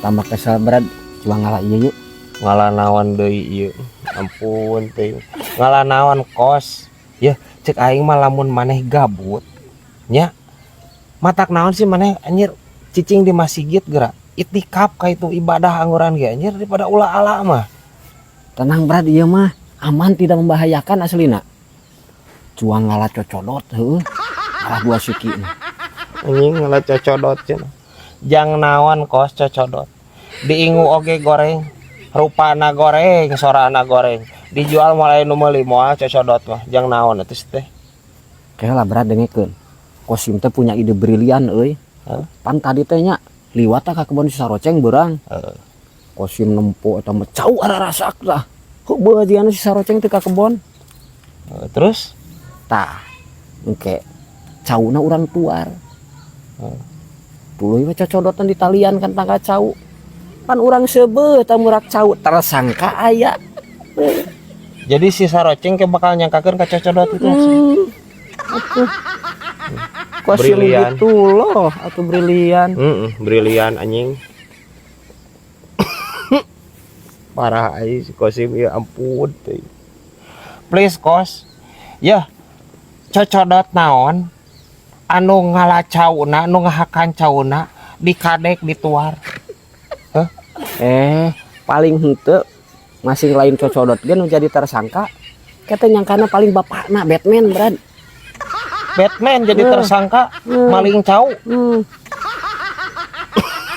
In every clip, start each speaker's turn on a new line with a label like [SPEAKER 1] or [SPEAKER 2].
[SPEAKER 1] Tambah kesel, Brad. Coba ngalah ieu yuk.
[SPEAKER 2] Ngalah naon deui ieu? Ampun teh. Ngalah naon, Kos? Ya, cek aing mah lamun maneh gabut nya. Matak naon sih maneh anjir cicing di masjid geura. Itikaf ka itu ibadah angguran ge anjir daripada ulah ala mah.
[SPEAKER 1] Tenang, Brad, ieu mah aman, tidak membahayakan aslina. Cuang ngalah cocodot heueuh. Ngalah dua siki mah.
[SPEAKER 2] Anjing ngalah cocodot cenah. Jang naon, Kos, cocodot? Diingu oge goreng, rupana goreng, sorana goreng. Dijual mulai nu meuli moal cocodot mah. Jang naon atuh teh?
[SPEAKER 1] Kela, Brad, dengekeun. Kosim teh punya ide brilian euy.
[SPEAKER 2] Hah?
[SPEAKER 1] Pan tadi teh nya liwat ka kebon si Saroceng beurang.
[SPEAKER 2] Heeh.
[SPEAKER 1] Kosim nempo eta mah cau ararasak tah. Kok beujian si Saroceng teh ka kebon?
[SPEAKER 2] Heeh, terus
[SPEAKER 1] Tah, engke cauna urang tuar.
[SPEAKER 2] Heeh.
[SPEAKER 1] Tuluy we cocodotan di talian kan tangga cau. Pan urang seubeuh tah murak cau tersangka aya.
[SPEAKER 2] Jadi si Saroceng ke bakal nyangkakeun ka cocodot itu maksudnya?
[SPEAKER 1] Atuh. Kosim
[SPEAKER 2] Brilian.
[SPEAKER 1] gitu loh, atau brilian.
[SPEAKER 2] Heeh, brilian anjing. Parah aja si Kosim ya ampun teh. Please, Kos. Ya, cocodot naon anu ngala cauna, anu ngahakan cauna dikadek dituar? Hah?
[SPEAKER 1] Paling henteu masing lain cocodot ge nu jadi tersangka. Kata nyangkana paling bapakna Batman, Brad.
[SPEAKER 2] Batman jadi tersangka maling cau.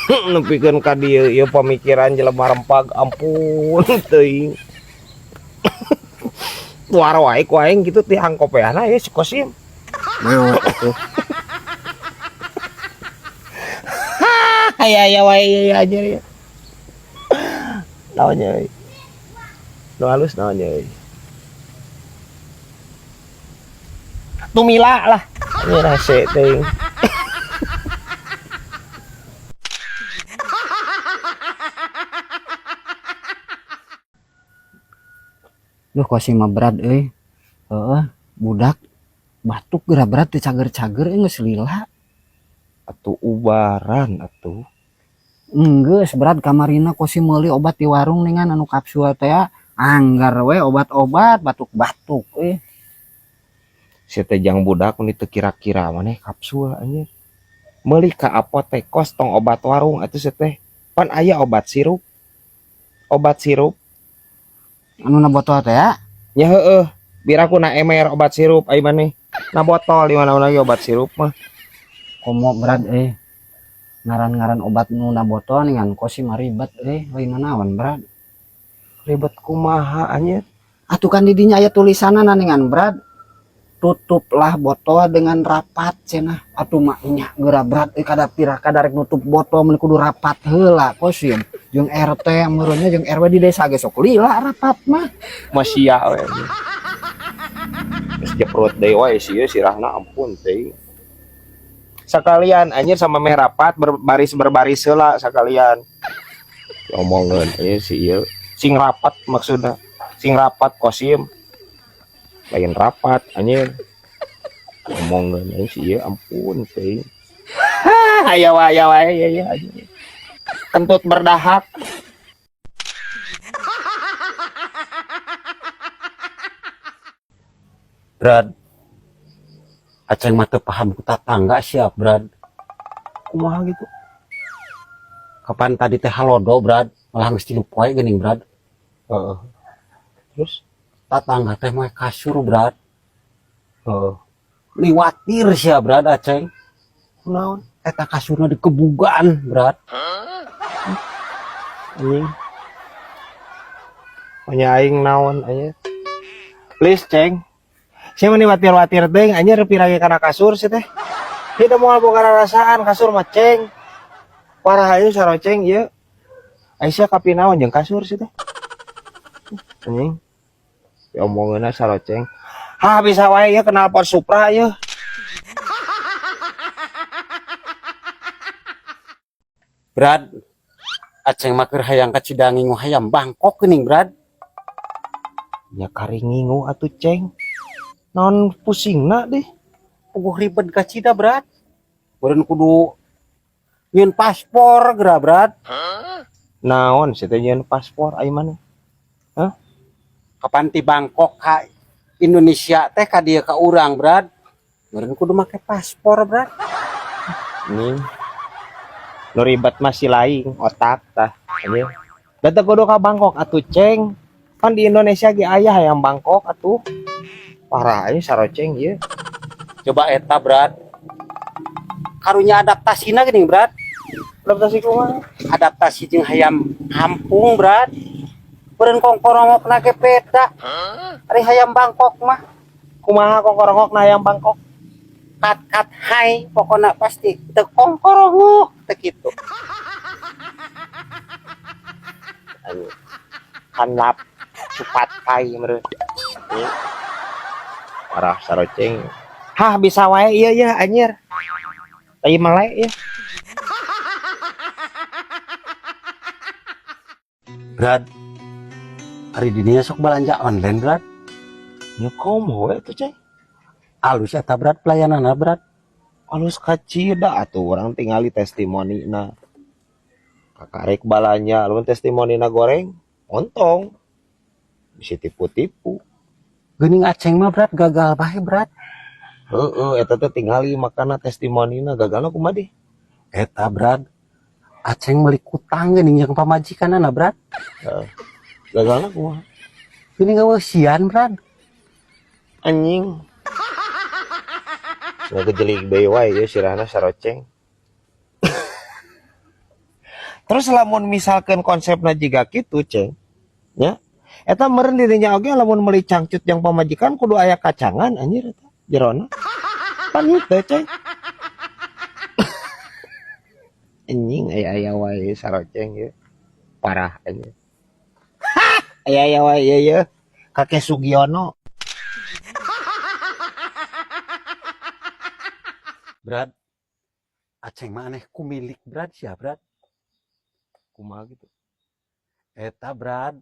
[SPEAKER 2] Nepikeun ka dieu ieu pamikiran jelema rempag, ampun teuing. Tuar wae ku aing kitu ti hangkopeana ya si Kosim.
[SPEAKER 1] Maot atuh.
[SPEAKER 2] Aya aya wae ieu anjir ya. Naon nya euy? Nu halus naon nya euy? Tumila lah. Anjir hese teuing.
[SPEAKER 1] Duh, Kosim mah, Brad euy. Heeh, budak batuk geura, Brad, teu cager-cager euy, geus lila.
[SPEAKER 2] Atuh ubaran atuh.
[SPEAKER 1] Enggeus, Brad, kamarina Kosim meuli obat di warung ningan anu kapsul teh ya. Anggar we obat-obat batuk-batuk euy.
[SPEAKER 2] Si teh jang budak mun teu kira-kira maneh kapsul anjir. Meuli ka apotek, Kos, tong obat warung atuh si teh. Pan aya obat sirup. Obat sirup.
[SPEAKER 1] Anu na botol teh ya?
[SPEAKER 2] Nya heueuh, biraku na emer obat sirup ai maneh. Na botol di mana-mana lagi obat sirup mah.
[SPEAKER 1] Komo, Brad, euy. Ngaran-ngaran obat nu na botol ningan Kosim mah ribet euy, lain naon, Brad.
[SPEAKER 2] Ribet kumaha anjir?
[SPEAKER 1] Atuh kan di dinya aya tulisanna ningan, Brad. Tutuplah botol dengan rapat cenah. Atuh mah nya geura, Brad, euy, kada pira kada rek nutup botol mun kudu rapat heula Kosim. Jeung RT meureunnya jeung RW di desa ge sok lila rapat mah.
[SPEAKER 2] Masia we anjir. Geus jeprut deui wae sieun sirahna, ampun teuing. Sekalian anjir sama meh rapat berbaris berbaris heula sekalian. Omongeun anjir si ieu sing rapat maksudna. Sing rapat Kosim. Lain rapat anjir. Omongeun anjir si ieu, ampun teuing. Aya wae aya wae ya ya anjir. Kentut berdahak.
[SPEAKER 1] Brad, Aceng mah teu paham ku tatangga siap, Brad.
[SPEAKER 2] Kumaha gitu?
[SPEAKER 1] Kapan tadi teh halodo, Brad, malah geus 3 poe geuning, Brad.
[SPEAKER 2] Heeh. Terus
[SPEAKER 1] Tatangga teh mah kasur, Brad.
[SPEAKER 2] Heeh.
[SPEAKER 1] Liwatir sia, Brad, Aceng.
[SPEAKER 2] Kunaon?
[SPEAKER 1] Eta kasurna dikebugan, Brad.
[SPEAKER 2] Anjing. Nya aing naon anjir. Please, Ceng. Sia mah watir-watir teh anjir pirage kana kasur sih teh. Tidak moal boga rarasaan kasur mah, Ceng. Parah aja saroceng ieu. Aisyah kapinaon jeung kasur sih teh. Anjing. Diomongeunna saroceng. Hah, bisa wae ieu knalpot Supra ieu.
[SPEAKER 1] Brad, Aceng mah keur hayang ka Cidangingu hayam Bangkok geuning, Brad.
[SPEAKER 2] Ya karingingu atuh, Ceng. Naon pusingna deh.
[SPEAKER 1] Puguh ribet ka Cida, Brad. Beureun kudu nyieun paspor geura, Brad.
[SPEAKER 2] Naon sia teh nyieun paspor ai maneh? Hah?
[SPEAKER 1] Kapan ti Bangkok ka Indonesia teh ka dieu ka urang, Brad. Meureun kudu make paspor, Brad.
[SPEAKER 2] Nih. Nu ribet mah si laing otak tah. Anjir. Da teu kudu ka Bangkok atuh, Ceng. Pan di Indonesia ge aya hayam Bangkok atuh. Parah ieu saroceng ieu.
[SPEAKER 1] Coba eta, Brad. Karunya adaptasina geuning, Brad.
[SPEAKER 2] Adaptasi kumaha?
[SPEAKER 1] Adaptasi jeung hayam kampung, Brad. Beureun kongkorongokna ge beda. Ari hayam Bangkok mah
[SPEAKER 2] Kumaha kongkorongokna hayam Bangkok?
[SPEAKER 1] Kat-kat hai pokona pasti teu kongkorongok teu kitu.
[SPEAKER 2] Ayo. Kanlap supat pai meureun. Parah saroceng. Hah, bisa wae ieu ya anjir. Tai melek ya.
[SPEAKER 1] Brad, ari dininya sok belanja online, Brad.
[SPEAKER 2] Nya komo we tuh, Ceng.
[SPEAKER 1] Alus eta, Brad, pelayananna, Brad.
[SPEAKER 2] Alus kacida atuh urang tingali testimonina. Kakarek balanja lamun testimonina goreng, ontong. Bisi tipu-tipu.
[SPEAKER 1] Geuning Aceng mah, Brad, gagal bae, Brad.
[SPEAKER 2] Heeh, eta teh tingali makana testimonina gagalna kumaha deh.
[SPEAKER 1] Eta, Brad. Aceng meuli kutang geuning jeung pamajikanana, Brad.
[SPEAKER 2] Heeh. Gagalna kumaha?
[SPEAKER 1] Geuning ngaweusian, Brad.
[SPEAKER 2] Anjing. Semoga jelik deui wae ieu sirahna saroceng. Terus lamun misalkan konsepna jiga kitu, Ceng. Nya. Eta meureun dirinya oge lamun meuli cangcut jeung pamajikan kudu aya kacangan anjir eta jerona. Pan henteu, Ceng. Anjing aya-aya wae saroceng ieu. Parah anjing. Aya-aya wae ieu ye. Kakek Sugiono.
[SPEAKER 1] Brad, Aceng mah aneh ku milik, Brad, sia, Brad.
[SPEAKER 2] Kumaha gitu?
[SPEAKER 1] Eta, Brad.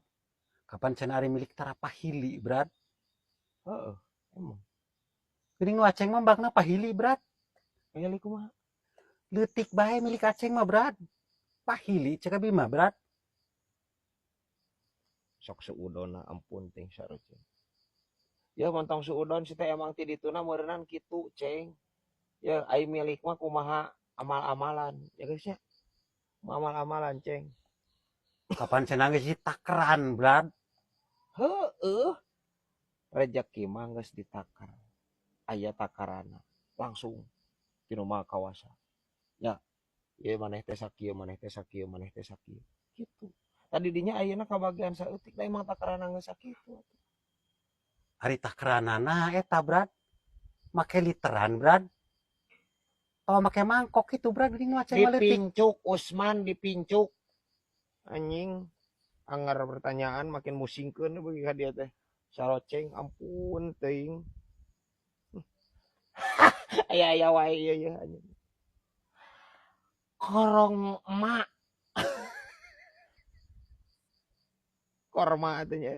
[SPEAKER 1] Kapan cenah ari milik tara pahili, Brad?
[SPEAKER 2] Heeh, emang.
[SPEAKER 1] Geuning nu Aceng mah bakna pahili, Brad.
[SPEAKER 2] Pahili kumaha?
[SPEAKER 1] Leutik bae milik Aceng mah, Brad. Pahili cek abi mah, Brad.
[SPEAKER 2] Sok suudona ampun ting saroceng. Ya montong suudon si teh emang ti dituna meureunnan kitu, Ceng. Ya ai milik mah kumaha amal-amalan, ya guys ya. Amal-amalan, Ceng.
[SPEAKER 1] Kapan cenah geus ditakeran, Brad?
[SPEAKER 2] Heeh. Rezeki mah geus ditakar. Aya takarana langsung ti nu Maha Kawasa. Ya, ieu maneh teh sakieu, maneh teh sakieu, maneh teh sakieu. Kitu. Tadi dinya ayeuna kabagian saeutik da emang takarana geus sakitu atuh.
[SPEAKER 1] Ari takeranana eta, Brad. Make literan, Brad. Oh, make mangkok itu, Brad, geuning nu Aceng mah leutik.
[SPEAKER 2] Dipincuk Usman, dipincuk. Anjing. Anggar pertanyaan makin musingkeun bagi ka dia teh. Saroceng ampun teuing. Aya-aya wae ieu ye anjing. Korong emak. Korma atuh nya.